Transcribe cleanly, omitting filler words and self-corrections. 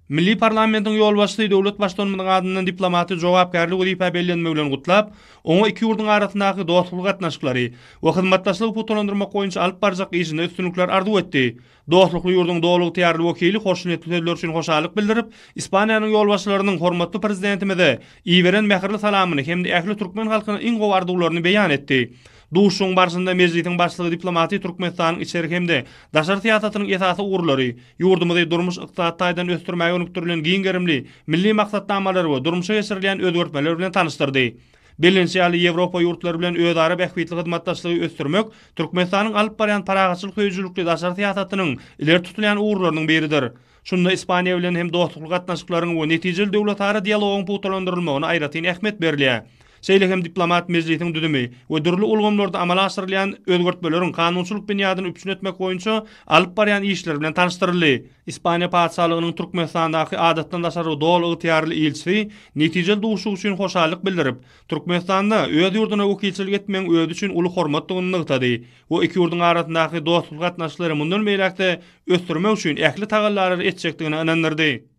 Milli parlamentiň ýolbaşçysy döwlet Baştutanymyzyň adyndan diplomaty jogapkärli wezipä bellenmegi bilen gutlap, oňa iki ýurduň arasyndaky dostlukly gatnaşyklary we hyzmatdaşlygy pugtalandyrmak boýunça alyp barjak işinde üstünlikler arzuw etdi. Dostlukly ýurduň doly ygtyýarly wekili hoşniýetli sözler üçin hoşallyk bildirip, Ispaniýanyň ýolbaşçylarynyň hormatly Prezidentimize iberen mähirli salamyny hem-de ähli türkmen halkyna iň gowy arzuwlaryny beýan etdi. Duşuşygyň barşynda Mejlisiň Başlygy diplomaty Türkmenistanyň içeri hem-de daşary syýasatynyň esasy ugurlary, ýurdumyzy durmuş-ykdysady taýdan ösdürmäge gönükdirilen giň gerimli milli maksatnamalar we durmuşa geçirilýän özgertmeler bilen tanyşdyrdy. Bellenişi ýaly, Ýewropa ýurtlary bilen özara bähbitli hyzmatdaşlygy ösdürmek Türkmenistanyň alyp barýan parahatçylyk söýüjilikli daşary syýasatynyň ileri tutulýan ugurlarynyň biridir. Şunda Ispaniýa bilen hem dostlukly gatnaşyklaryň we netijeli döwletara dialogyň pugtalandyrylmagyna aýratyn ähmiýet berilýär. Şeýle hem diplomat Mejlisiň düzümi we dürli ulgamlarda amala aşyrylýan özgertmeleriň kanunçylyk binýadyny üpjün etmek boýunça alyp barýan işleri bilen tanyşdyryldy. Ispaniýa Patyşalygynyň Türkmenistandaky Adatdan daşary Doly ygtyýarly ilçisi netijeli duşuşyk üçin hoşallyk bildirip, Türkmenistanda öz ýurduna wekilçilik etmegiň özi üçin uly hormatdygyny nygtady we iki ýurduň arasyndaky dostlukly gatnaşyklary mundan beýläk-de ösdürmek üçin ähli tagallalary etjekdigine ynandyrdy.